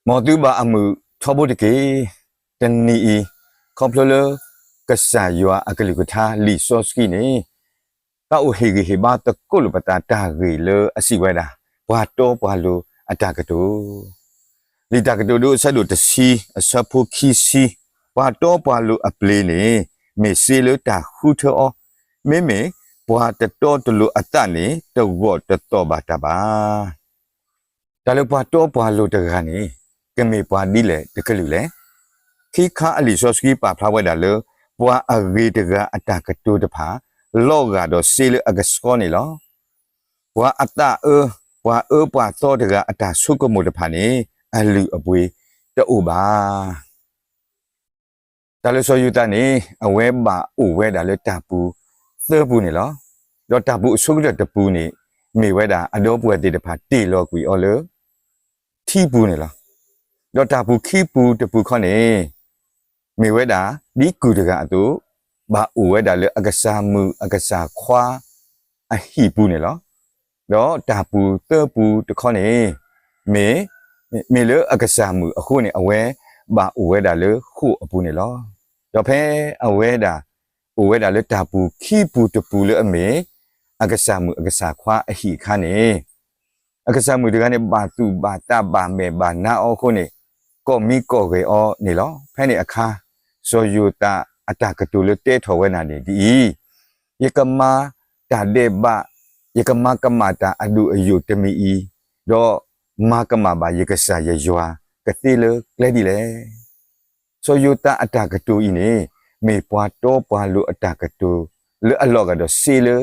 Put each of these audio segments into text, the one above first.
မ်သုဘၣ်အမုာ်ထီဘိတက့ၢ်. တနံၤအံၤ, ခီဖျိလၢ ကစၢ်ယွၤအကလုၢ်ကထါလံာ်စီဆှံန့ၣ် တၢ်အိၣ်ဟ့ၣ်ဂံၢ်ဟ့ၣ်ဘါသကိးလိာ်ပသးတၢ်ဂ့ၢ်လၢအစံးဝဲဒၣ်, ပှၤတီပှၤလိၤအတၢ်ကတိၤ လံာ်တၢ်ကတိၤဒိအဆၢဒိၣ်တဆံ အဆၢဖိခံဆံ, ပှၤတီပှၤလိၤအပျ့ၤန့ၣ် မ့ၢ်စ့လၢတၢ်ဃုထၢအီၤ, မ့မ့ၢ်ပှၤတတီတလိၤအသးန့ၣ် တဂီၢ်တသီၣ်ဘၣ်တၢ်ဘၣ်. တၢ်လၢပှၤတီပှၤလိၤတဂၤန့ၣ် ကမ့ၢ်ပှၤဒ်လဲၣ်တကလုာ်လဲၣ်. ခံခါအလံာ်စီဆှံပာ်ဖျါဝဲဒၣ်လၢ ပှၤအဂ့ၤတဂၤအတၢ်ကတိၤတဖၣ် လီၤဂာ်ဒီးစ့လၢအကဆှီန့ၣ်လီၤ. ပှၤအသးအၢ, ပှၤအၢပှၤသီတဂၤအတၢ်ဆိကမိၣ်တဖၣ်န့ၣ် အလုၢ်အပှ့ၤတအိၣ်ဘၣ်. တၢ်လၢစီၤယိၤသးန့ၣ် အဝဲဘၣ်အိၣ်ဝဲဒၣ်လၢတၢ်ပူၤသၢပူၤန့ၣ်လီၤ. ဒီးတၢ်ပူၤအဆိကတၢၢ်တပူၤန့ၣ် မ့ၢ်ဝဲဒၣ်အဒီပုၢ်ဝဲၢ်သ့ၣ်တဖၣ်တ့ၢ်လီၤကွံာ်အီၤလၢ ထံပူၤန့ၣ်လီၤ. ဒီးတၢ်ပူၤခံပူၤတပူၤခီန့ၣ် မ့ၢ်ဝဲဒၣ်ဒ်ကုၢ်တဂၤအသိး ဘၣ်အိၣ်ဝဲဒၣ်လၢအကစၢ်မုၣ်အကစၢ်ခွါအဟံၣ်ပူၤန့ၣ်လီၤ. ဒီးတၢ်ပူၤသၢပူၤတခီန့ၣ် မ့ၢ်, မ့ၢ်လၢအကစၢ်မုၣ်အဃိန့ၣ် အဝဲဘၣ်အိၣ်ဝဲဒၣ်လၢဃိာ်အပူၤန့ၣ်လီၤ. ဒီးဖဲအဝဲဒၣ် အိၣ်ဝဲဒၣ်လၢတၢ်ပူၤခံပူၤတပူၤလၢအမ့ၢ် အကစၢ်မုၣ်အကစၢ်ခွါအဟံၣ်အခါန့ၣ် အကစၢ်မုၣ်တဂၤန့ၣ် ဘၣ်သူၣ်ဘၣ်သးဘၣ်မဲာ်ဘၣ်နါအီၤအဃိန့ၣ် ကိးမံကိးဂဲၤအီၤန့ၣ်လီၤ. ဖဲန့ၣ်အခါ စီၤယိၤသးအတၢ်ကတိၤလၢတဲထီၣ်ဝဲဒၣ်န့ၣ်ဒ်အံၤ, ယကမၤတၢ်ဒဲးဘး, ယကမၤကမၣ်တၢ်အဒိၣ်အယိာ်တမံၤအံၤ, ဒီးမၤကမၣ်ဘၣ်ယကစၢ်ယယွၤ ကသ့လၢကျဲဒ်လဲၣ်. စီၤယိၤသးအတၢ်ကတိၤအံၤန့ၣ် မ့ၢ်ပှၤတီပှၤလိၤအတၢ်ကတိၤ လၢအလီၤဂာ်ဒီးစ့လၢ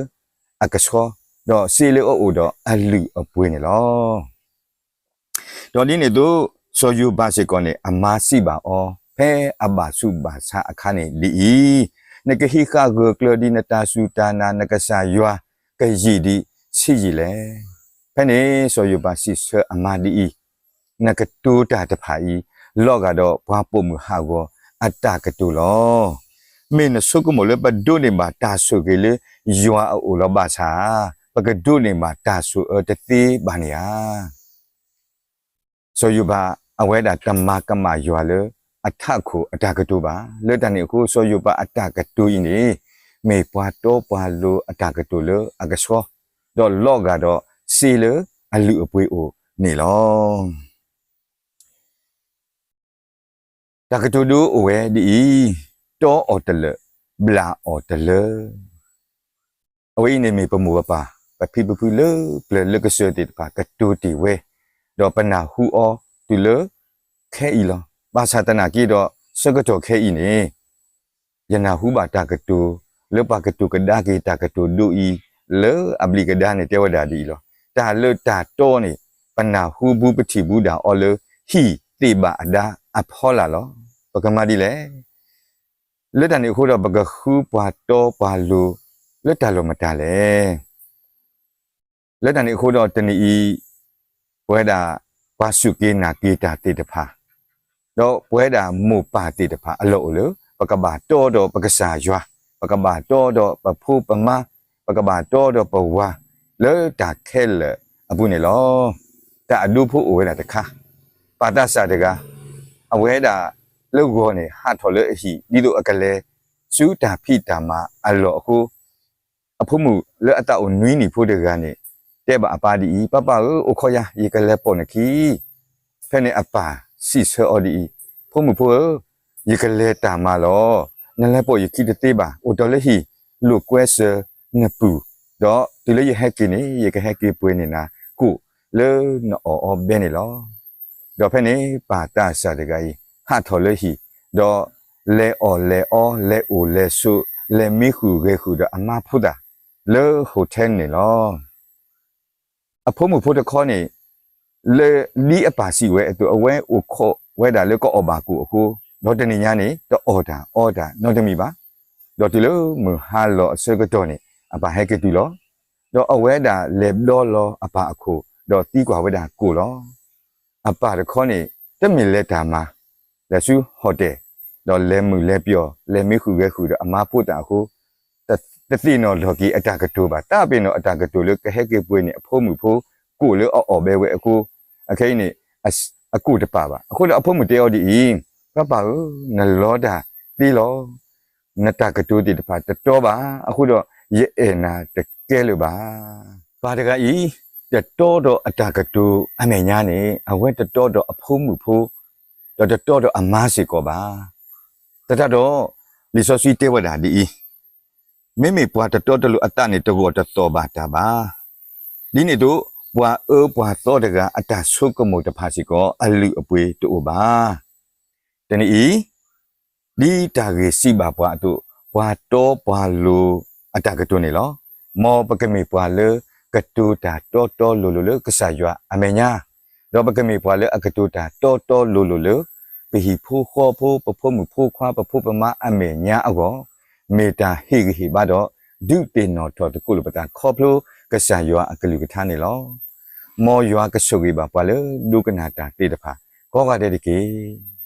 အကဆှီ, ဒီးစ့လၢအအိၣ်ဒီးအလုၢ်အပှ့ၤန့ၣ်လီၤ. ဒီးဒ်န့ၣ်အသိး စီၤယိၤဘးစ့ၢ်ကီးန့ၣ် အမါစံးဘၣ်အီၤ ဖဲအဘၣ်ဆူးဘၣ်ဆါအခါန့ၣ်ဒ်အံၤ, နကဟံးဃာ်ဂၢၢ်ကျၢၤဒ်နတၢ်စူၢ်တၢ်နာ် နကစၢ်ယွၤကယံာ်ဒံးဆံးယံာ်လဲၣ်. ဖဲန့ၣ်စီၤယိၤဘးစံးဆၢအမါဒ်အံၤ, နကတိၤတၢ်တဖၣ်အံၤ လီၤဂာ်ဒီးပှၤပိာ်မုၣ်ဟးဂီၤအတၢ်ကတိၤလီၤ. မ့ၢ်နဆိကမိၣ်လၢပဒိးန့ၢ်ဘၣ်တၢ်ဆိၣ်ဂ့ၤလၢယွၤအအိၣ်လီၤဘၣ်ဆၣ်, ပကဒိးန့ၢ်ဘၣ်တၢ်ဆိၣ်အၢတသ့ဘၣ်န့ၣ်ဧါ. စီၤယိၤဘး အဝဲဒၣ်တမၤကမၣ်ယွၤလၢအထးခိၣ်အတၢ်ကတိၤဘၣ်. လၢတၢ်န့ၣ်အဃိ စီၤယိၤဘးအတၢ်ကတိၤအံၤန့ၣ် မ့ၢ်ပှၤတီပှၤလိၤအတၢ်ကတိၤလၢအကဆှီ, ဒီးလီၤဂာ်ဒီးစ့လၢအလုၢ်အပှ့ၤအိၣ်န့ၣ်လီၤ. တၢ်ကတိၤဒိအိၣ်ဝဲဒ်အံၤ, တီအီၤတလၢာ်, ဘျၣ်အီၤတလၢာ်. အဝဲအံၤန့ၣ်မ့ၢ်ပမိၢ်ပပၢ် ပဖံပဖုလၢပျၢၤလၢကစၢၢ်သ့ၣ်တဖၣ်ကတိၤတ့ၢ်ဝဲ, ဒီးပနၢ်ဟူအီၤတုၤလၢခဲအံၤလီၤ. ဘၣ်ဆၣ်သနာ်က့ဒီး ဆၢကတီၢ်ခဲအံၤန့ၣ် ယနၢ်ဟူဘၣ်တၢ်ကတိၤ လၢပှၤကတိၤကဒါက့ၤတၢ်ကတိၤဒိအံၤ လၢအဘျံးကဒါန့ၣ်တဲဝဲဒၣ်ဒ်အံၤလီၤ. တၢ်လၢတၢ်တီန့ၣ် ပနၢ်ဟူဘူးပထံၣ်ဘူးဒၣ်အီၤလၢဟံၣ်သ့ၣ်ဘၣ်အဒါအဖီလာ်လီၤ. ပကမၤဒ်လဲၣ်. လၢတၢ်န့ၣ်အဃိဒီး ပကဃုပှၤတီပှၤလိၤလၢတၢ်လီၢ်မတၤလဲၣ်. လၢတၢ်န့ၣ်အဃိဒီးတနံၤအံၤ ပဝဲဒၣ်ပှၤစူၢ်က့ၤနာ်က့ၤတၢ်သ့ၣ်တဖၣ် ဒီးပဝဲဒၣ်မိၢ်ပၢ်သ့ၣ်တဖၣ်အလီၢ်အိၣ်လၢ ပကဘၣ်တီဒီးပကစၢ်ယွၤ, ပကဘၣ်တီဒီးပဖိပမါ, ပကဘၣ်တီဒီးပဝၤ လၢတၢ်ခဲလၢာ်အပူၤန့ၣ်လီၤ. တၢ်အဒိဖိအိၣ်ဝဲဒၣ်တခါ, ပၢ်သးစၢ်တဂၤ, အဝဲဒၣ်လၢဂီၤန့ၣ် ဟးထီၣ်လၢအဟံၣ် ဒ်သိးအကလဲၤဆူတၢ်ဖံးတၢ်မၤအလီၢ်အဃိ အဖိမုၣ်လၢအသးအိၣ်နွံနံၣ်ဖိတဂၤန့ၣ် တဲဘၣ်အပၢ်ဒ်အံၤ, ပၢ်ပၢ်ဧၢ, အိၣ်ခိးယၤ, ယကလဲၤပိာ်နခံ. ဖဲန့ၣ်အပၢ်စံးဆၢအီၤဒ်အံၤ, ဖိမုၣ်ဖိဧၢ, ယကလဲၤတၢ်မၤလီၤ. နလဲၤပိာ်ယခံတသ့ဘၣ်. အိၣ်တ့ၢ်လၢဟံၣ် လိာ်ကွဲစၢၤနပုၢ်, ဒီးတုၤလၢယဟဲက့ၤန့ၣ် ယကဟဲက့ၤပှ့ၤန့ၢ်နၤကိၣ်လၢနအီၣ်အီၤဘဲန့ၣ်လီၤ. ဒီးဖဲန့ၣ်ပၢ်သးစၢ်တဂၤအံၤ ဟးထီၣ်လၢဟံၣ်, ဒီးလဲၤအီၣ်လဲၤအီ လဲၤအိၣ်လဲၤဆိး လဲၤမံဃုာ်ဂဲၤဃုာ်ဒီးအမါဖိသၣ် လၢ hotel န့ၣ်လီၤ. အဖိမုၣ်ဖိတခီန့ၣ် လၢဒ်အပၢ်စံးဝဲအသိး အဝဲအိၣ်ခိးဝဲဒၣ်လၢကအီၣ်ဘၣ်ကိၣ်အဃိ, ဒီးတနံၤညါန့ၣ် တအီၣ်တၢ်အီတၢ်နီတမံၤဘၣ်. ဒီးတုၤလၢမုၢ်ဟါလီၤအဆၢကတီၢ်န့ၣ် အပၢ်ဟဲက့ၤတုၤလီၤ. ဒီးအဝဲဒၣ်လဲၤဘျီလီၤအပၢ်အခိၣ် ဒီးသံကွၢ်ဝဲဒၣ်ကိၣ်လီၤ. အပၢ်တခီန့ၣ် တမ့ၢ်လဲၤတၢ်မၤ, လဲၤဆူ hotel ဒီးလဲၤမုာ်လဲၤပျီၢ် လဲၤမံဃုာ်ဂဲၤဃုာ်ဒီးအမါဖိသၣ်အဃိ တသ့ၣ်နီၣ်ထီၣ်က့ၤအတၢ်ကတိၤဘၣ်. တၢ်ပ့ၤနီၣ်အတၢ်ကတိၤလၢကဟဲက့ၤပှ့ၤန့ၢ်အဖိမုၣ်ဖိ ကိၣ်လၢအအီၣ်ဘဲဝဲအဃိ, အခဲအံၤန့ၣ် အ အကိာ်တပာ်ဘၣ်. အဃိဒီးအဖိမုၣ်တဲအီၤဒ်အံၤ, ပၢ်ပၢ်ဧၢ, နလီတၢ်သ့လီၤ. နတၢ်ကတိၤသ့ၣ်တဖၣ်တတီဘၣ်. အဃိဒီး ယအဲၣ်နၤတကဲလၢၤဘၣ်. ပၢ်တဂၤအံၤ တတီဒီးအတၢ်ကတိၤအမဲာ်ညါန့ၣ် အဝဲတတီဒီးအဖိမုၣ်ဖိ ဒီးတတီဒီးအမါစ့ၢ်ကီးဘၣ်. သတးဒီး လံာ်စီဆှံတဲဝဲဒၣ်ဒ်အံၤ, မ့မ့ၢ်ပှၤတတီတလိၤအသးန့ၣ် တဂီၢ်တသီၣ်ဘၣ်တၢ်ဘၣ်. ဒ်န့ၣ်အသိး ပှၤအၢပှၤသီတဂၤအတၢ်ဆိကမိၣ်တဖၣ်စ့ၢ်ကီး အလုၢ်အပှ့ၤတအိၣ်ဘၣ်. တနံၤအံၤ ဒ်တၢ်ဂ့ၢ်စံးဘၣ်ပှၤအသိး, ပှၤတီပှၤလိၤအတၢ်ကတိၤန့ၣ်လီၤ. မ်ပကမ့ၢ်ပှၤလၢကတိၤတၢ်တီတီလိၤလိၤလၢကစၢ်ယွၤအမဲာ်ညါ, ဒီးပကမ့ၢ်ပှၤလၢအကတိၤတၢ်တီတီလိၤလိၤလၢ ပဟံၣ်ဖိဃီဖိ ပဖိမုၣ်ဖိခွါ ပဖိပမါအမဲာ်ညါအဂီၢ်, မ့ၢ်တၢ်ဟ့ၣ်ဂံၢ်ဟ့ၣ်ဘါဒီး ဒုးသ့ၣ်နီၣ်ထီၣ်သကိးလိာ်ပသးခီဖျိကစၢ်ယွၤအကလုၢ်ကထါန့ၣ်လီၤ. မ်ယွၤကဆိၣ်ဂ့ၤဘၣ်ပှၤလၢဒိကနၣ်တၢ်သ့ၣ်တဖၣ် ကိးဂၤဒဲးတက့ၢ်.